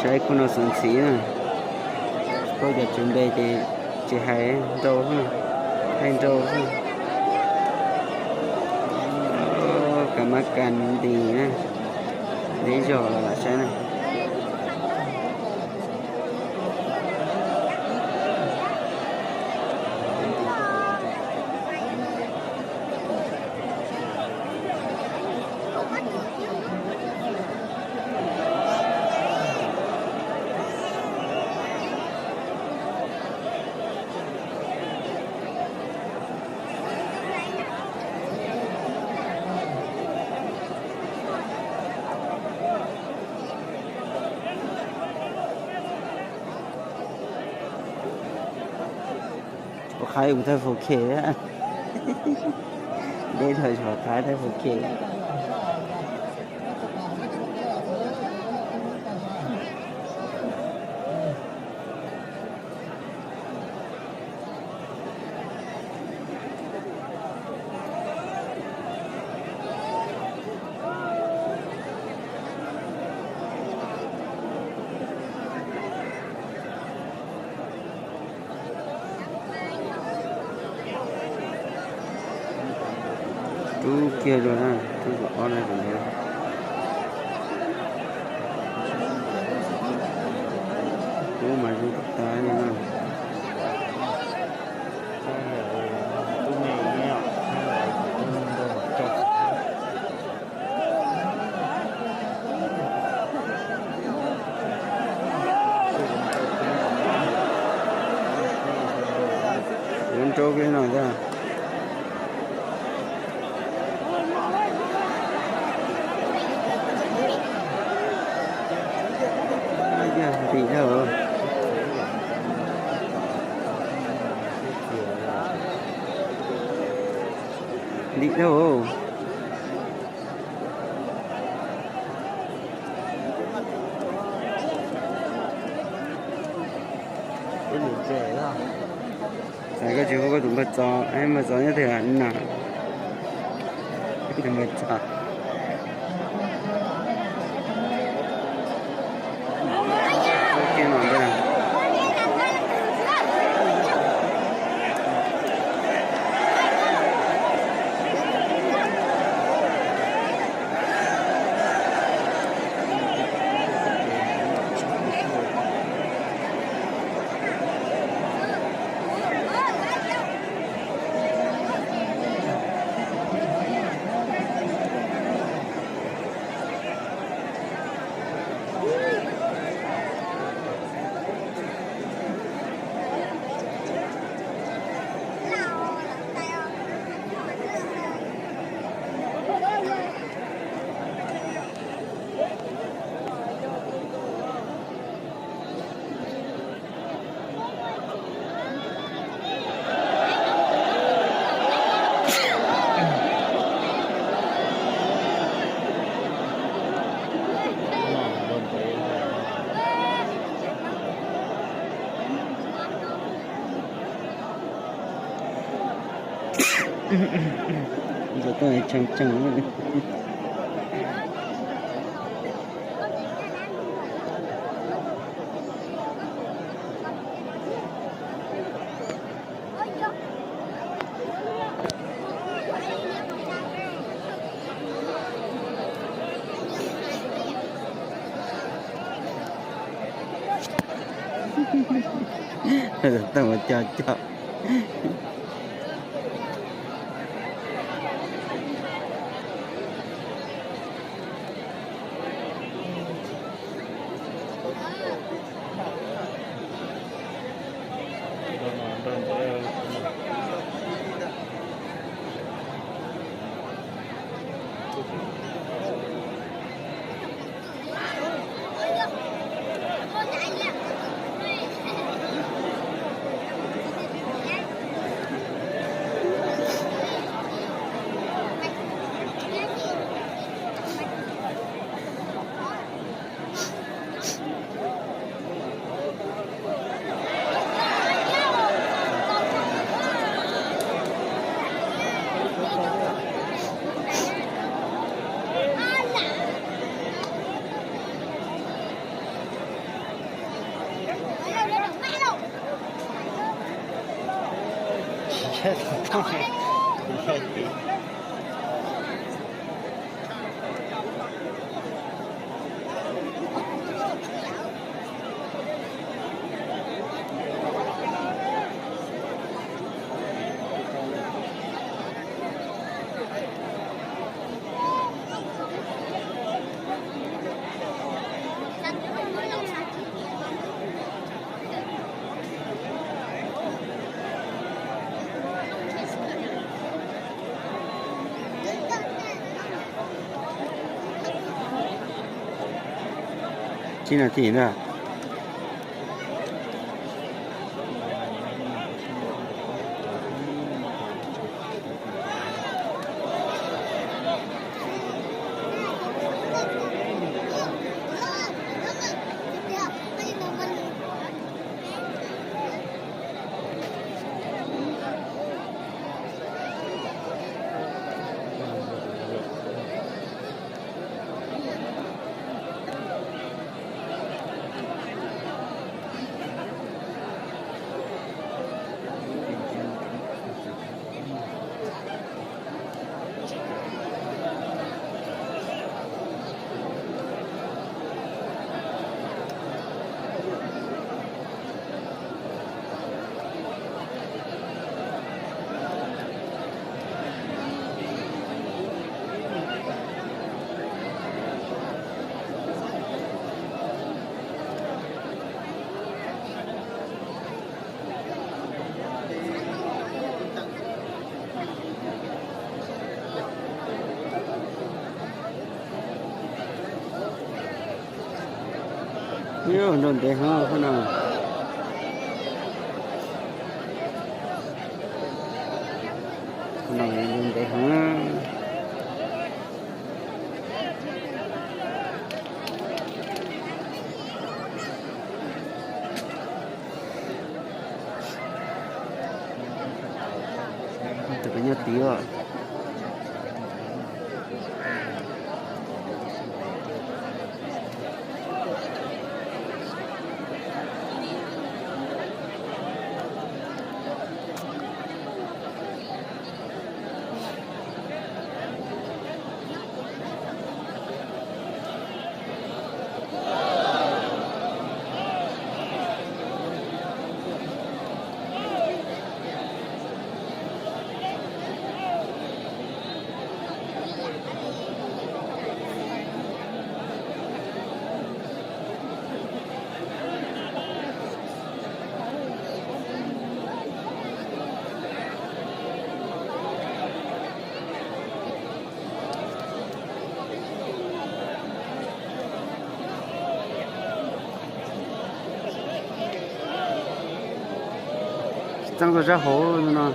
Saib khub no xov ntxiv na, paub cov tswv npe ces tsis hais nrau, hais nrau. Ka mab ka nti na, deb zog los lam saib na. Ua qhaib mus thawj four K, deb dhau qhaib thawj four K. Rub kiag dua na, rub zaum ob na, zaum ntawd. Rub mas zoo tag tag li na. Yuav nrau kiag no ntag. Ntim dhau. Ntim dhau. Koj tsis hu koj tus npawg Txos, npawg Txos nyob twg na? Npawg Txos. Ntxuav tuaj tshee tshee. Tau cog cog. Tsib nas this ntag. Nrau ntev heev qhov no. Qhov no ntev heev. Tus pem nyob tid os. Txeeb tau sab hauv no.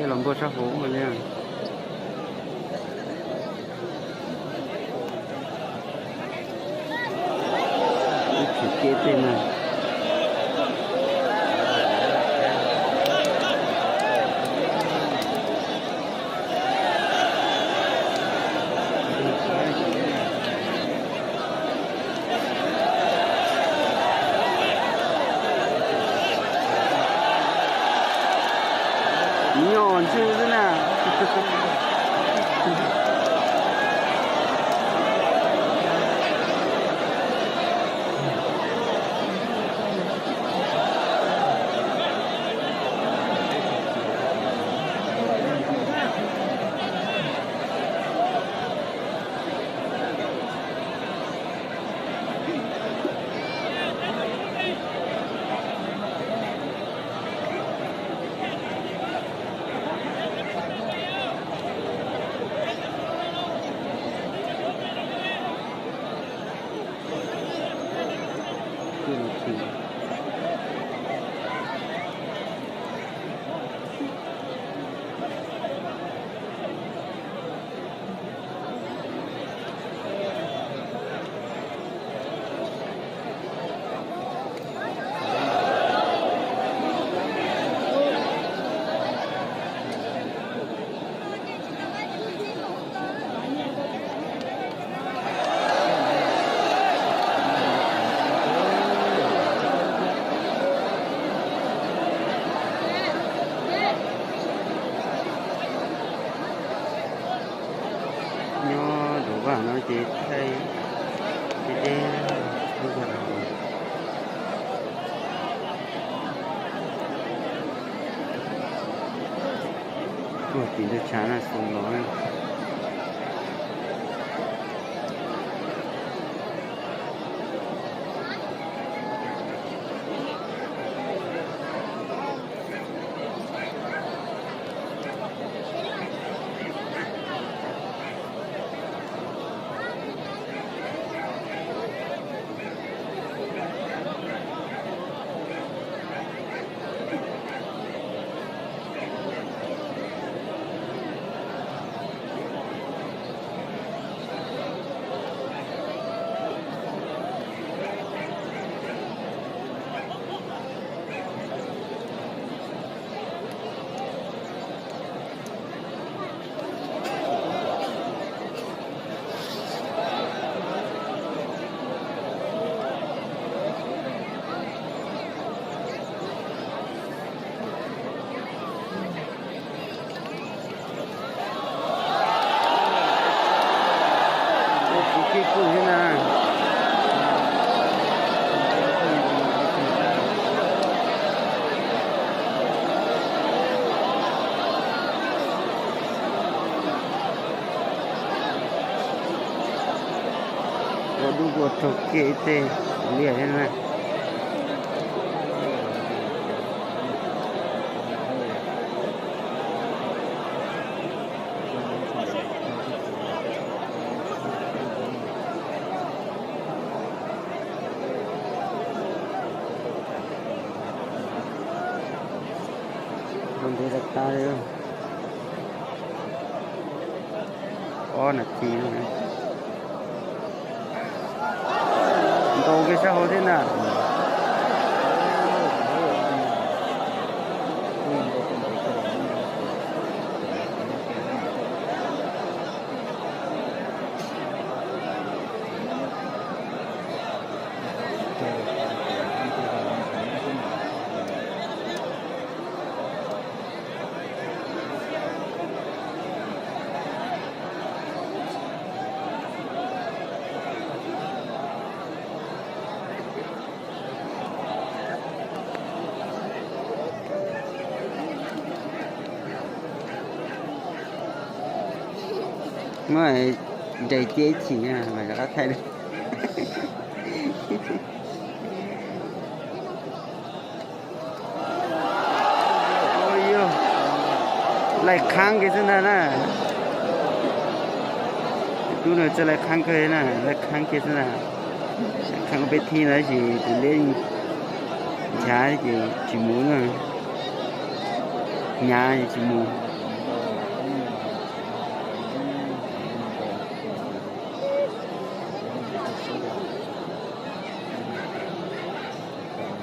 Los npog sab hauv li. Ib txhis kev tej no. Nyob ntswg xwb na. Ces thaij deb deb lub zog no. Ua tim ntug tshav na, xus los. Ua txiv kiv kuj thiab na. Ua dub ua raug kiag ib teg liaj thiab na. Ua ntev tas tas li. Ob nas this no. Ntaus kiag sab hauv thiab na. Muab nres cia ib chim mas rov qab thaij. Laij qhaab kiag xwb ntag na. Tub no txawj laij qhaab kawg na, laij qhaab kiag xwb ntag. Qhaab peb thib ntawd tab sis tus liab nchav ces tsis mus na. Hnyav ces tsis mus.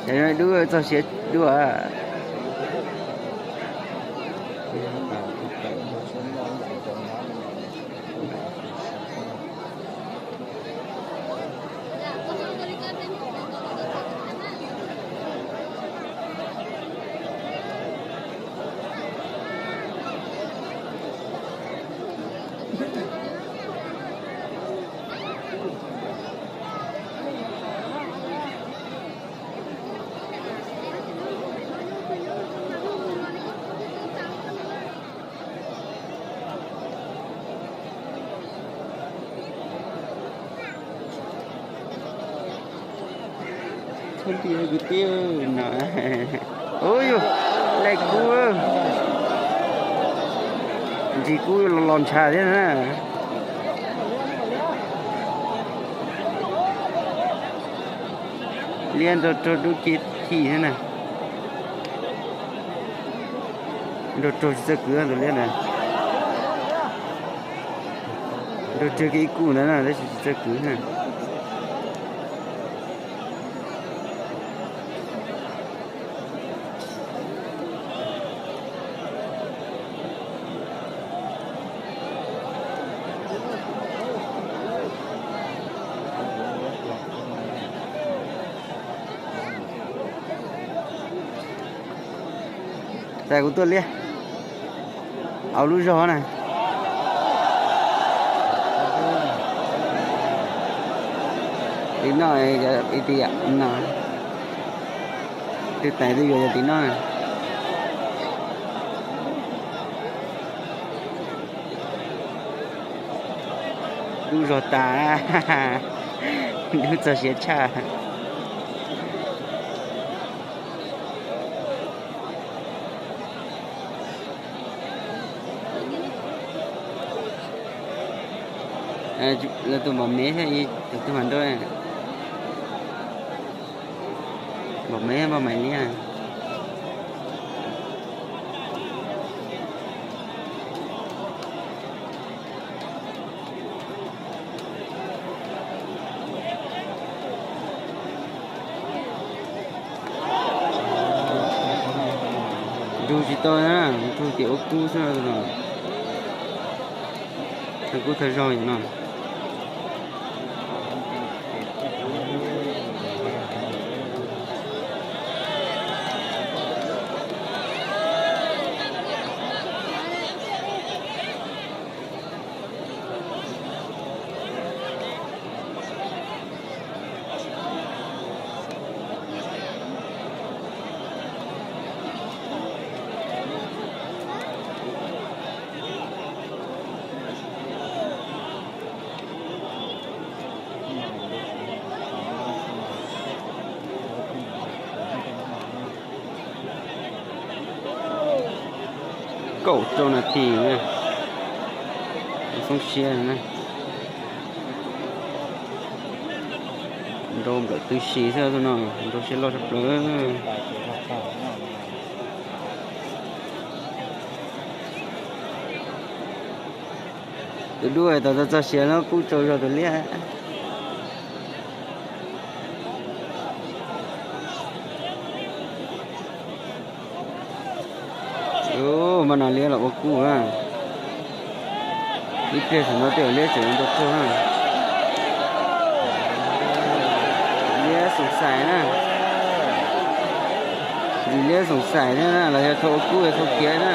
Xyov dub txog siav dua. Txhob nti kwv tij no. Ub yus, laij kub, ntsis kub los los ntshav thiab na. Liab nrog raug dub kiag thim thiab na. Nrog raug tsis txawj kwv tus liab ntawd. Nrog raug kiag ib kub ntawd na tab sis tsis txawj kwv na. Txais kuv tuaj liab. Au lub zog na. Tiv no, tiv no, twb tais twb yuav yog tiv no. Dub zog tas, dub txog siav tshaj. Lawv tus npaum mev thiab, tus twg mas nrau, npaum mev npauj mais liab. Nrug tsis tau na, nrug ces ua kub xwb no. Thawj kub thawj zaug yom no. Kaum rau nas this na, xoob siab na. Nrau nplawm tib si xwb no, nrau siab loj tshaj plaws. Tus dub tau txog siav no kub tsau zog tus liab. Ub, mas no liab los ua kub na. Ib pliag saum no tej zaum liab tseem nrau tuag na. Liab xoom xaim na. Ntxim liab xoom xaim thiab na, los yog thau ua kub thau khiav na.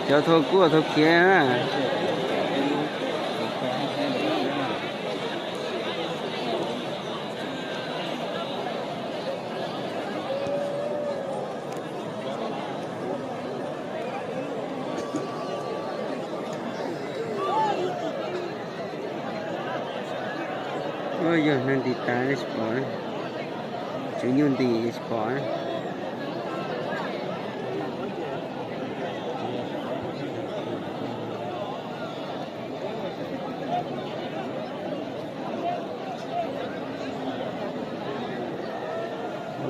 Cov thau kub thau khiav na. Yog neeg nti tas tsis pom, tswv nyuj nti tsis pom.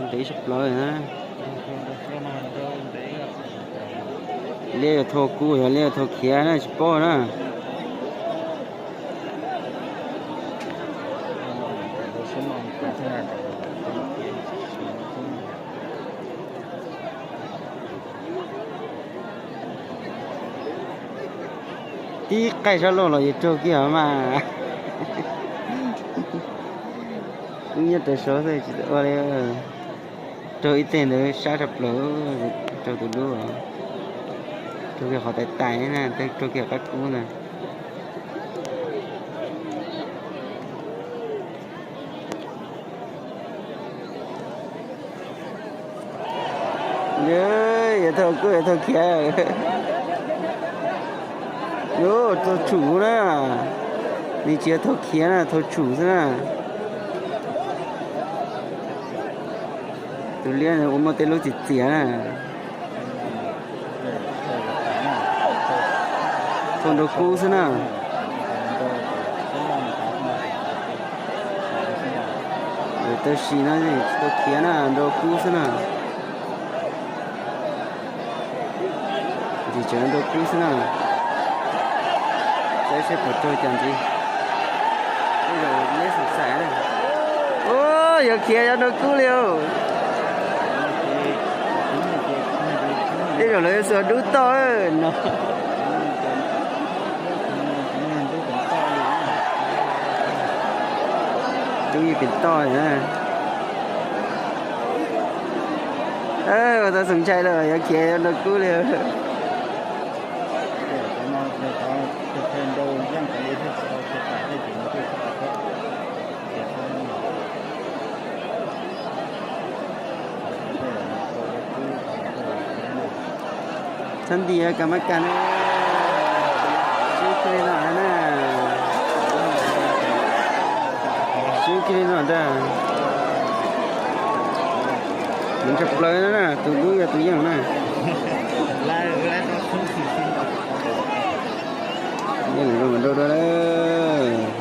Ntev tshaj plaws na. Liab yuav thau kub, yog liab yuav thau khiav na, tsis paub na. Tib qaij sab laug los yuav raug kiag mas. Wb nyob rau saud xwb tsis ua li. Raug ib teg ntawd sab tshaj plaws, raug tus dub, raug kiag qhov tais tais na, raug kiag qab kub ntag. Yuav thau kub yuav thau khiav. Yuav thau tshum na. Nws tsis yog thau khiav na, thau tshum xwb na. Tus liab ua muaj tej lub txias txias na. Thau nrau kub xwb na. Tam sim no tsis tau khiav na, nrau kub xwb na. Ntxim tseem nrau kub xwb na. Saib seb puas raug cas ntxiv. Tej zaum liab xaim xaim na. Ub, yuav khiav yuav nrau kub li os. Tej zaum lawv yuav xuas dub toj no. Dub yeej pem toj na. Ua tau xoo ntshai lawm, yuav khiav yuav nrau kub li. Txhob nti, kam maj kam na. Swb kiag li no na. Swb kiag li no ntag. Nws ntshaj plaws na, tus dub yog tus yeej na. Yeej zoo dua dua lawm.